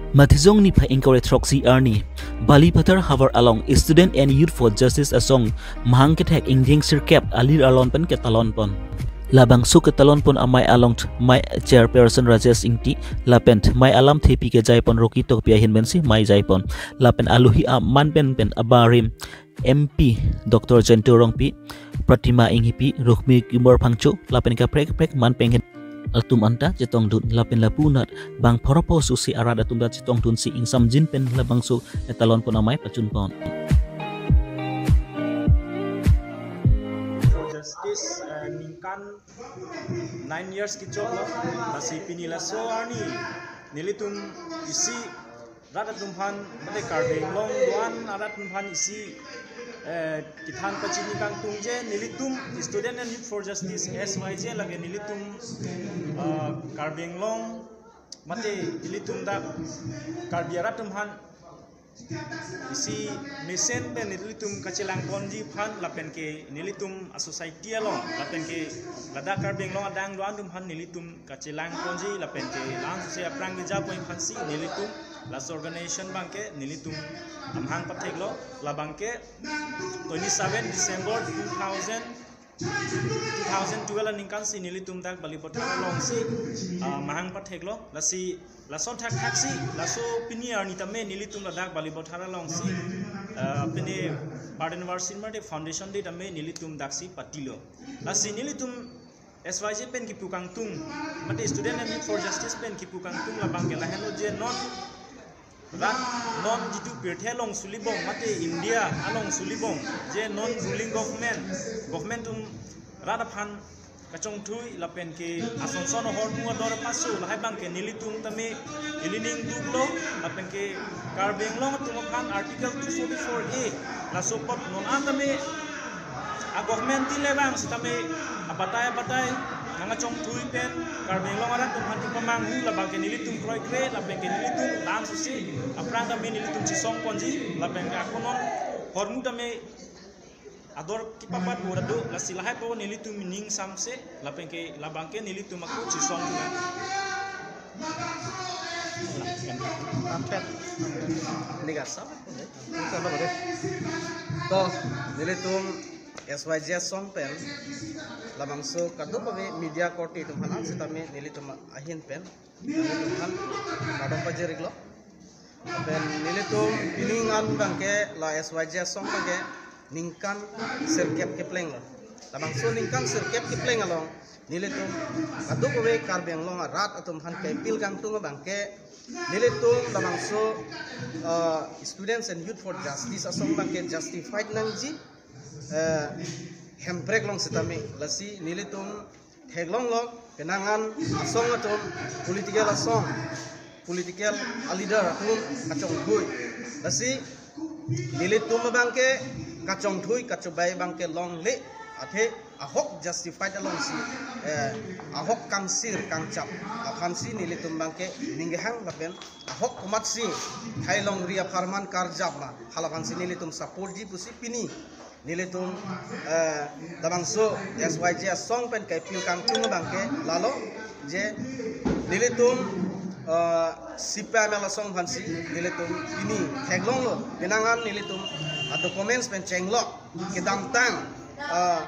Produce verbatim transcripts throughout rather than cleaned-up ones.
Matijong niphai ingkoi ra throksi arni, Balipathar havar along Student and Youth for Justice asong mahang kethek ingdeng sirkep alir alon pen ketalon pon. Labangso ketalon pon amei along th-, mei chairperson Rajesh Ingti lapen th-, mei alamthepi kejai pon Rocky Tokbi ahin pensi mei jai pon. Lapen alohi aman pen pen abarim M P Doctor Jayanta Rongpi, Pratima Enghipi, Rukhmi Kumar Phangcho, lapen kaprek kaprek man pengen atum anta chetongdun lapen lapu anat bang pharo pho susi arat atum ta chetongdunsi ingsamjin pen labangso ketalon pon amei pachun pon. For Justice, eh, ningkan nine years kechoklo, lasi pini laso arni nelitum isi rat atum aphan, mate Karbi Anglong do-an arat atum aphan isi, eh, kethan pachini kangtung je nelitum Student and Youth for Justice, S Y J, lake nelitum, eh, Karbi Anglong mate ilitum dak Karbi arat atum aphan isi mesen pen nelitum kachelang ponji aphan lapen ke nelitum a-society along lapen ke ladak Karbi Anglong adang do-an atum aphan nelitum kachelang ponji lapen ke la-an susi aphrang keja pon aphansi nelitum laso organization abangke nelitum amahang patheklo, labangke twenty seven December two thousand, two thousand twelve aningkan si nelitum dak Balipathar alongsi, ah, mahang patheklo, lasi lason thakthak si laso pini arni tame nelitum ladak Balipathar alongsi, ah, pini Pardon Varsing mate foundation day tame nelitum daksi patilo. Lasi nelitum S Y J pen kipu kangtung, mate Student and Youth for Justice pen kipu kangtung labangke lahenlo je non rat non jitu pirthe along sulibom mate India along sulibom je non ruling government, government atum rat aphan kachongthui lapen ke asonson ahormu ador paso lahai abangke nelitum tame ilining duklo lapen ke Karbi Anglong atum aphan Article two forty-four A laso apot non an tame a-government tin le vang sitame abatai abatai nangkachongthui pen Karbi Anglong arat atum aphan pamanghu labangke nelitum kroikre lapen ke nelitum la-an susi aphrang tame nelitum chesong ponji lapen ke ako non ahormu tame ador kipapat bura do, lasi lahai po nelitum ning samse lapen ke labangke nelitum ako chesong na. Ampet. Ini gak sabar. Sabar deh. To, nelitum S Y J asong pen labangso kadokave media korte atum aphan sitame nelitum ahin pen nelitum aphan kardom pajir-iklo. Lapen nelitum pini an abangke la S Y J asong abangke ningkan sirkep keplenglo. Labangso ningkan sirkep kepleng along nelitum kadokave Karbi Anglong arat atum aphan ke-appeal kangtung abangke nelitum labangso, eh, Students and Youth for Justice asong abangke justified nangji, eh, hemprek along sitame, lasi nelitum theklonglo penang an asong atum political asong, political a-leader atum kachongthui. Lasi nelitum abangke kachongthui kachobai abangke longle, athe ahok justified alongsi, eh, ahok kangsir kangchap aphansi nelitum abangke ning kehang lapen ahok komatsi thai longri apharman karjap ma hala aphansi nelitum support-ji pusi pini nelitum, eh, labangso S Y J asong pen ke-appeal kangtung abangke lalo je nelitum, eh, C P I M L asong aphansi nelitum pini theklonglo, penang an nelitum a-documents pen chenglok kedamtang, eh,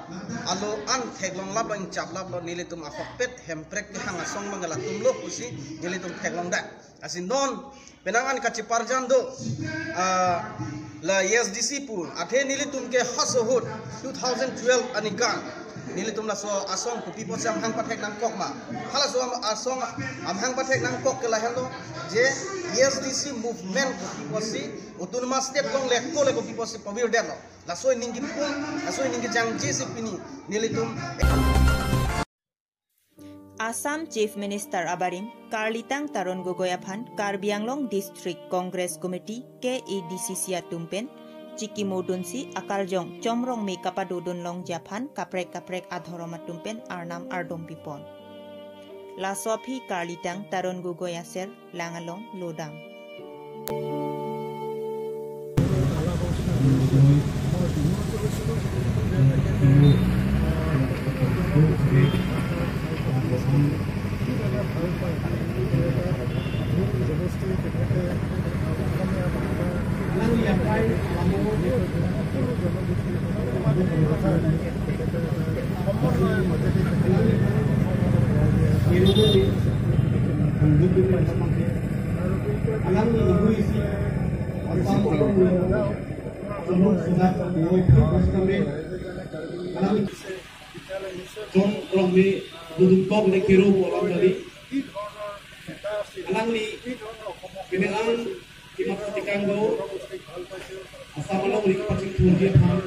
alo an theklonglaplo, ingchaplaplo, nelitum ahokpet hemprek kehang asong abang latumlo pusi nelitum theklongdak. Lasi non penang an kachiparjan do, ah, la A S D C pu, athe nelitum ke hos ahut two thousand twelve aningkan nelitum laso asong kopi apotsi amahang pathek nangkok ma? Halaso am-, asong amahang pathek nangkok ke lahenlo je A S D C movement kopi apotsi, autonomous state longle ko le kopi apotsi pavirdetlo. Laso ining kipul, laso ining kejangje si pini nelitum Assam Chief Minister abarim Karlitang Tarun Gogoi aphan Karbi Anglong District Congress Committee, K A D C C atum pen chikimodunsi akarjong chomrong me kapadodun longji aphan kaprek kaprek adhorom atum pen arnam ardom pipon. Laso aphi Karlitang Tarun Gogoi aser lang along lodang. Alangli nihuri si, asam along, along sida koi thang kami, alangli John Rongme, Dudun Kok le Kiro alam tadi. Alangli, kini ang kimat tikang do, asam along rik pachik thurji aphan,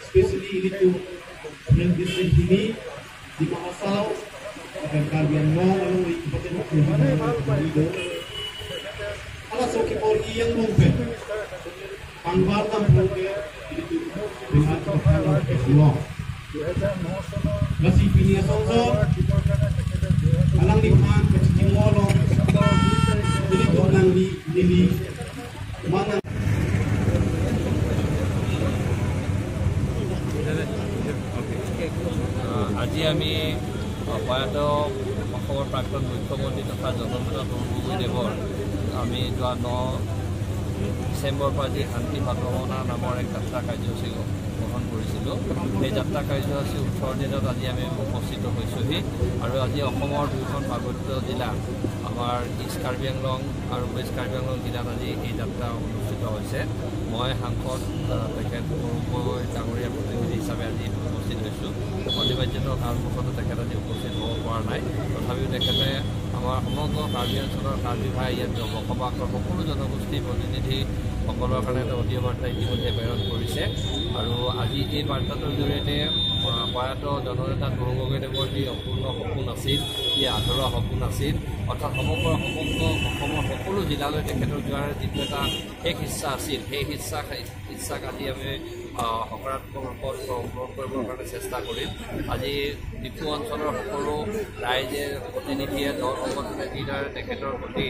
especially ilitum, yang di sini, Dima Hasao, dan Karbi Anglong along rik pachik thurji aphan, do. Ala so kipor iyang bungpen. Pangbar tam phuke, ilitum, dengan kepala Anglong. Lasi pini asong so, alangli aphan kachingmo along, ilitum nangli, neli, manang. আহ, আজি আমি, আহ, প্ৰয়াত অসমৰ প্ৰাক্তন মুখ্যমন্ত্ৰী তথা জননেতা তৰুণ গগৈ দেৱৰ আমি যোৱা ন ডিচেম্বৰৰ পৰা আজি শান্তি সাধনা নামৰ এক যাত্ৰা কাৰ্যসূচী গ্ৰহণ কৰিছিলোঁ। সেই যাত্ৰা কাৰ্যসূচী ওঠৰ দিনত আজি আমি উপস্থিত হৈছোঁহি আৰু আজি অসমৰ দুয়োখন পাৰ্বত্য জিলা, আমাৰ ইষ্ট কাৰ্বি আংলং আৰু ৱেষ্ট কাৰ্বি আংলং জিলাত আজি এই যাত্ৰা অনুষ্ঠিত হৈছে। মই সাংসদ, আহ, তেখেত তৰুণ গগৈ ডাঙৰীয়াৰ প্ৰতিনিধি হিচাপে আজি উপস্থিত হৈছোঁ। অনিবাৰ্য কাৰণবশতঃ তেখেত আজি উপস্থিত হ'ব পৰা নাই। তথাপিও তেখেতে আমাৰ সমগ্ৰ কাৰ্বি অঞ্চলৰ কাৰ্বি ভাই, ইয়াত বসবাসৰ সকলো জনগোষ্ঠীৰ প্ৰতিনিধিসকলৰ কাৰণে এটা অডিঅ' বাৰ্তা ইতিমধ্যে প্ৰেৰণ কৰিছে। আৰু আজি এই বাৰ্তাটোৰ জৰিয়তে, আহ, প্ৰয়াত জননেতা তৰুণ গগৈ দেৱৰ যি অপূৰ্ণ সপোন আছিল, যি আধৰুৱা সপোন আছিল, অৰ্থাৎ সমগ্ৰ, সমগ্ৰ অসমৰ সকলো জিলালৈ তেখেতৰ যোৱাৰ যিটো এটা শেষ ইচ্ছা আছিল, সেই ইচ্ছা, ইচ্ছাক আজি আমি, আহ, সকাৰাত্মক ৰূপত পূৰণ কৰিবৰ কাৰণে চেষ্টা কৰিম। আজি ডিফু অঞ্চলৰ সকলো ৰাইজে, প্ৰতিনিধিয়ে, দল সংগঠনে যিদৰে তেখেতৰ প্ৰতি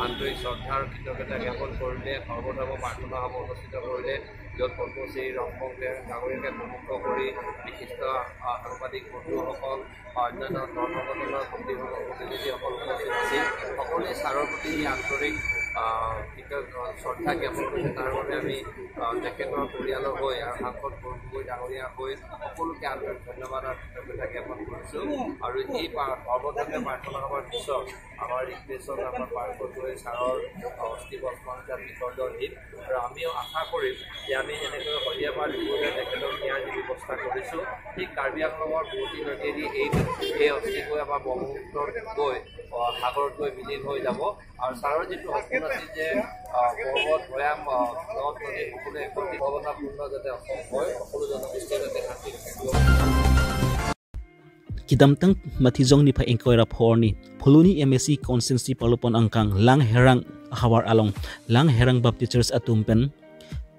আন্তৰিক শ্ৰদ্ধা আৰু কৃতজ্ঞতা জ্ঞাপন কৰিলে, সৰ্বধৰ্ম প্ৰাৰ্থনা সভা অনুষ্ঠিত কৰিলে, য'ত পদ্মশ্ৰী ৰংবং তেং ডাঙৰীয়াকে প্ৰমুখ কৰি বিশিষ্ট, আহ, সাংবাদিক বন্ধুসকল, অন্যান্য ধৰ্ম সংগঠনৰ প্ৰতিনিধিসকল উপস্থিত আছিল। সকলোৱে ছাৰৰ প্ৰতি এই আন্তৰিক, আহ, কৃতজ্ঞ-, শ্ৰদ্ধা জ্ঞাপন কৰিছে। তাৰ বাবে আমি, আহ, তেখেতৰ পৰিয়ালৰ হৈ আৰু সাংসদ তৰুণ গগৈ ডাঙৰীয়া হৈ সকলোকে আন্তৰিক ধন্যবাদ আৰু কৃতজ্ঞতা জ্ঞাপন কৰিছোঁ। আৰু এই পা-, সৰ্বধৰ্মীয় প্ৰাৰ্থনা সভাৰ পিছত আমাৰ ৰিক্ৰেশ্যন আমাৰ পাৰ্কত গৈ ছাৰৰ, আহ, অস্থি ভস্মাংগাৰ বিসৰ্জন দিম। আৰু আমিও আশা কৰিম যে আমি যেনেকৈ শদিয়াৰ পৰা ডিব্ৰুগড় তেখেতক নিয়াৰ যি ব্যৱস্থা কৰিছোঁ, ঠিক কাৰ্বি আংলঙৰ বুৱতী নদীয়েদি এই, এই অস্থিবোৰ আমাৰ ব্ৰহ্মপুত্ৰত গৈ, আহ, সাগৰত গৈ বিলীন হৈ যাব। আৰু ছাৰৰ যিটো সপোন আছিল যে, আহ, পৰ্বত, ভৈয়াম, আহ, নদ নদী সকলোৱে একত্ৰিত ভাৱনাপূৰ্ণ যাতে অসম হয়, সকলো জনগোষ্ঠীয়ে যাতে শান্তিৰে থাকিব পাৰে। Kedamtang Matijong niphai ingkoi ra pho arni Phuloni M A C constituency parlopon angkang Langherang ahavar along Langherang Baptist Church atum pen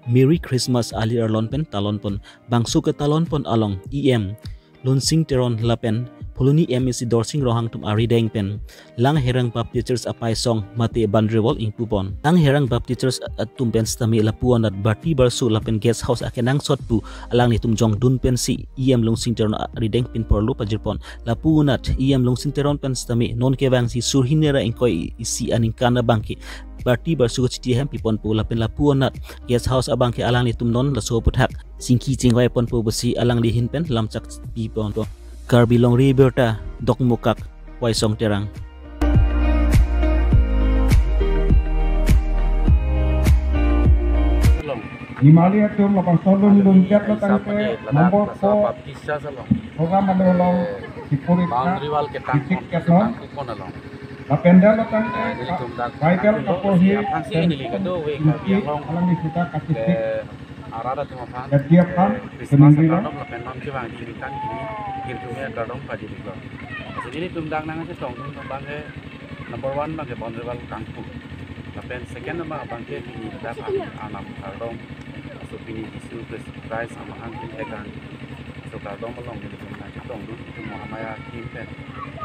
Merry Christmas ali arlon pen talonpon, bangso ketalonpon along E M Lunsing Teron lapen Phuloni M A C Dorsing Ronghang atum arideng pen Langherang Baptist Church apaisong mate boundary wall ingpupon. Langherang Baptist Church atum pen sitame lapu anat barti barsu lapen guest house akenangsot pu alanglitum jongdun pensi E M Lunsing Teron arideng pinpor lo pajirpon. Lapu anat E M Lunsing Teron pen sitame non kevangsi sur hini ra ingkoi isi aningkan abangke barti barsu kachiti hem piponpo lapen lapu anat guest house abangke alanglitum non laso aputhak chingki chingvai ponpo pusi alangli ahin pen lamchak piponpo. Karbi Longri Abirta, Dokmoka, Waisong Terang. Nimali atum lapuson lun lun chat lo tangte nombor four program alo along Sipuri boundary wall ketang district ketang kupon along. Lapen dalo tangte Bible kapohi aphan si neli kado we Karbi Anglong along di kita kasih arat atum aphan, eh, Christmas akardom lapen non kevangji ningkan kini girjume akardom pajirlo. Lasi nelitum dak nangchetongdun abangke number one abangke boundary wall kangpu. Lapen second abang abangke pini dak arnam kardom, so pini Jisu Christ amahang kin egang. So kardom along nelitum nangchetongdun itum Mahamaya kim pen.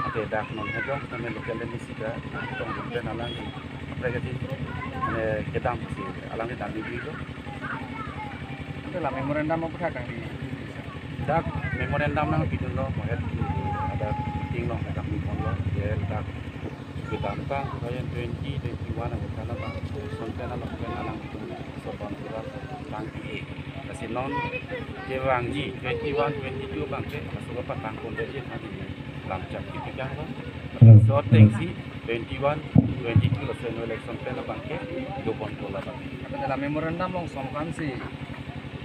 Ate dak non hejong kami local M A C ta nangchetongdun pen alangli apre kati, mane kedam si alangli dam di lo. Ante la memorandum aputhak kang di. Dak memorandum nangpidunlo, mohet ada meeting along nangpiponlo, je dak kedamtang two thousand twenty twenty-one abang kana bang, son kana bang kana lang so boundary wall tangpi-e. Lasi non kevangji twenty-one twenty-two abangke laso kapatangponji tadi lamchak kipikang lo. So tengsi twenty-one twenty-two laso annual election pen abangke doponpo labang. Dak memorandum along songkan si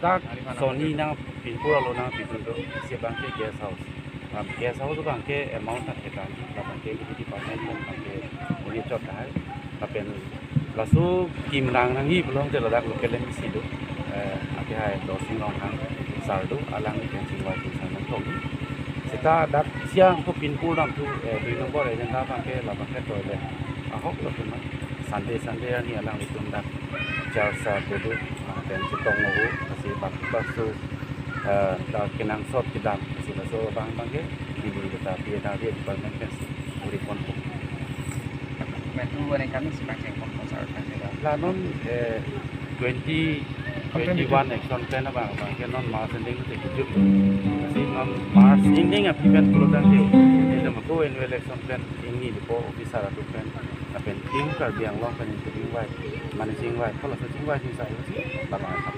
dak Sony nangpinpur alo nangpinpur do, isi abangke guest house. Lam guest house abangke amount nangketang, labangke deputy department abangke uni chot dahai. Lapen laso kim rang nangji pulote ladak local M A C do, eh, ake hai Dorsing Ronghang sir do, alangli pen chingvai chingsam nangtongji. Seta dak siang ko pinpur dam tu, eh, dui nombor agenda abangke labangke toilet ahok lo tu ma. Sunday Sunday arni alanglitum dak church sa tu do, ah, pen chetong lo, asi bak bak su, eh, dak kenangsot kedam, asi laso abang abangke dili kita P N R D department pen si uri ponpo. Metu aningkan si pangcheng ponpo sir, pangcheng ponpo. La non, eh, twenty twenty-one election pen abang abangke non March ending te kejut. Asi non March ending aphi pen pulotangte, ilo mako annual election pen ingni lipo officer atum pen, lapen Team Karbi Anglong pen ingkoi chingvai, mane chingvai, kola so chingvai chingsai si labang asap.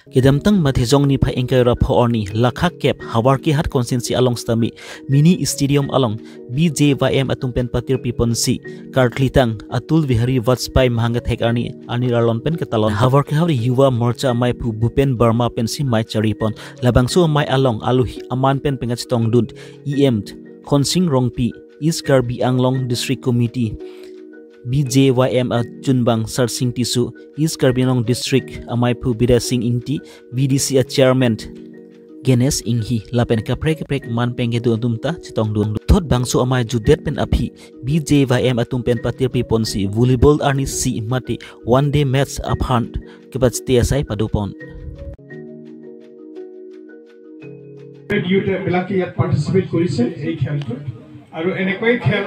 Kedamtang Mathijong niphai ingkoi ra pho arni, Lakha kep Howraghat constituency along sitame Mini Stadium along B J Y M atum pen patirpi ponsi karklitang Atal Bihari Vajpayee mahang kethek arni, arni arlon pen ketalon. Howraghat Yuva Morcha amaiphu Bhupen Barma pensi mei chari pon. Labangso amei along alohi aman pen peng kachetongdun E M Khonsing Rongpi, East Karbi Anglong District Committee B J Y M achunbang Sarsing Tisso, East Karbi Anglong District amaiphu Bidya Sing Ingti, V D C a chairman Ganesh Inghi, lapen kaprek kaprek man pen kedun atum ta chetongdun. Thot bangso amei jutdet pen aphi B J Y M atum pen patirpi ponsi volleyball arnisi mate one day match aphan kepachete asai padopon. Youth বিলাকে ইয়াত পাৰ্টিচিপেট কৰিছে এই খেলটোত। আৰু এনেকৈ খেল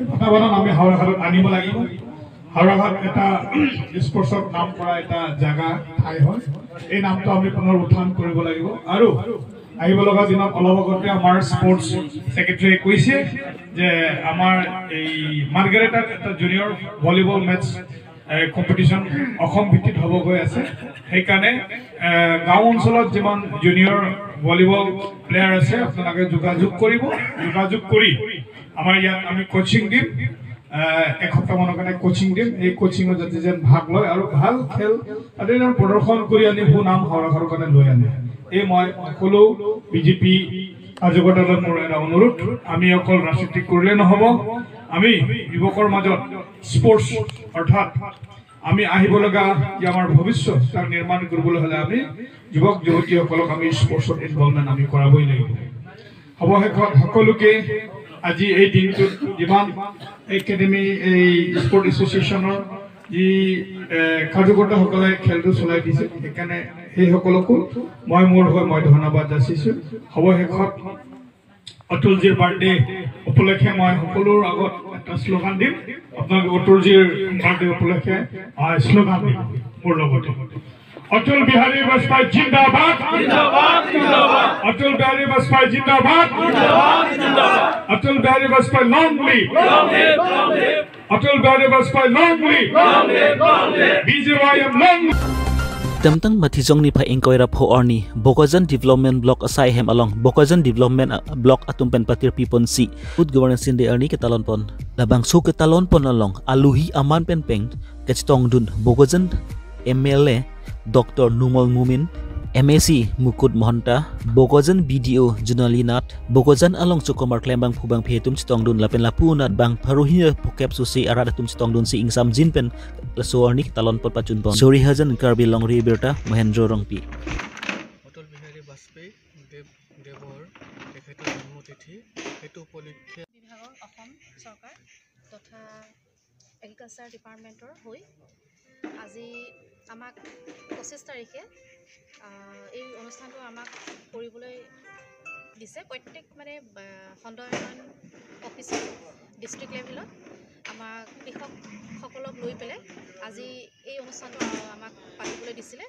বৰ্তমানত আমি হাওৰাঘাটত আনিব লাগিব। হাওৰাঘাট এটা স্পৰ্টছত নাম কৰা এটা জাগা, ঠাই হয়। এই নামটো আমি পুনৰ উত্থান কৰিব লাগিব। আৰু আহিব লগা দিনত অলপ আগতে আমাৰ স্পৰ্টছ ছেক্ৰেটাৰীয়ে কৈছে যে আমাৰ এই মাৰ্গাৰেটাত এটা জুনিয়ৰ ভলীবল মেটছ এ, কম্পিটিশ্যন অসম ভিত্তিত হ'ব গৈ আছে। সেইকাৰণে, এ, গাঁও অঞ্চলত যিমান জুনিয়ৰ ভলীবল প্লেয়াৰ আছে, আপোনালোকে যোগাযোগ কৰিব। যোগাযোগ কৰি আমাৰ ইয়াত আমি কোচিং দিম, এ, এসপ্তাহমানৰ কাৰণে কোচিং দিম। এই কোচিঙত যাতে যেন ভাগ লয় আৰু ভাল খেল তাতে যেন প্ৰদৰ্শন কৰি আনি সুনাম হাওৰাঘাটৰ কাৰণে লৈ আনে। এই মই সকলো বিজেপি কাৰ্যকৰ্তালৈ মোৰ এটা অনুৰোধ, আমি অকল ৰাজনীতি কৰিলে নহ'ব, আমি যুৱকৰ মাজত স্পৰ্টছ অৰ্থাৎ আমি আহিব লগা যে আমাৰ ভৱিষ্যত, তাৰ নিৰ্মাণ কৰিবলৈ হ'লে আমি যুৱক যুৱতীসকলক আমি স্পৰ্টছত ইনভলভমেণ্ট আমি কৰাবই লাগিব। অৱশেষত সকলোকে আজি এই দিনটোত যিমান একাডেমি, এই স্পৰ্ট এছ'চিয়েশ্যনৰ যি, এ, কাৰ্যকৰ্তাসকলে খেলটো চলাই দিছে, সেইকাৰণে সেইসকলকো মই মোৰ হৈ মই ধন্যবাদ যাচিছোঁ। অৱশেষত অতুলজীৰ বাৰ্থডে উপলক্ষে মই সকলোৰ আগত এটা শ্লোগান দিম। আপোনালোকে অতুলজীৰ বাৰ্থডে উপলক্ষে, আ, শ্লোগান দিম মোৰ লগতে। অটল বিহাৰী বাজপেয়ী জিন্দাবাদ। জিন্দাবাদ, জিন্দাবাদ। অটল বিহাৰী বাজপেয়ী জিন্দাবাদ। জিন্দাবাদ, জিন্দাবাদ। Atal Bihari Vajpayee long live। Long live, long live। Atal Bihari Vajpayee long live। Long live, long live। B J Y M long live। Kedamtang Mathijong niphai ingkoi ra pho arni Bokajan Development Block asai hem along Bokajan Development, ah, Block atum pen patirpi ponsi good governance day arni ketalon pon. Labangso ketalon pon along alohi aman pen peng kachetongdun Bokajan M L A Doctor Numal Momin, M A C Mukut Mahanta, Bokajan B D O Jonali Nath, Bokajan along chukomar klembang phubang phetum chetongdun lapen lapu anat bang pharo hini ra phokep susi arat atum chetongdunsi ingsamjin pen laso arni ketalon pon pachun pon. Sori hajan Karbi Longri Birta, Mohendro Rongpi. অটল বিহাৰী বাজপেয়ী দেৱ, দেৱৰ তেখেতৰ জন্মতিথি, সেইটো উপলক্ষে বিভাগৰ অসম চৰকাৰ তথা এগ্ৰিকালচাৰ ডিপাৰ্টমেণ্টৰ হৈ আজি আমাক পঁচিছ তাৰিখে, আহ, এই অনুষ্ঠানটো আমাক কৰিবলৈ দিছে। প্ৰত্যেক মানে, আহ, খণ্ড উন্নয়ন অফিচত, ডিষ্ট্ৰিক্ট লেভেলত আমাৰ কৃষকসকলক লৈ পেলাই আজি এই অনুষ্ঠানটো, আহ, আমাক পাতিবলৈ দিছিলে।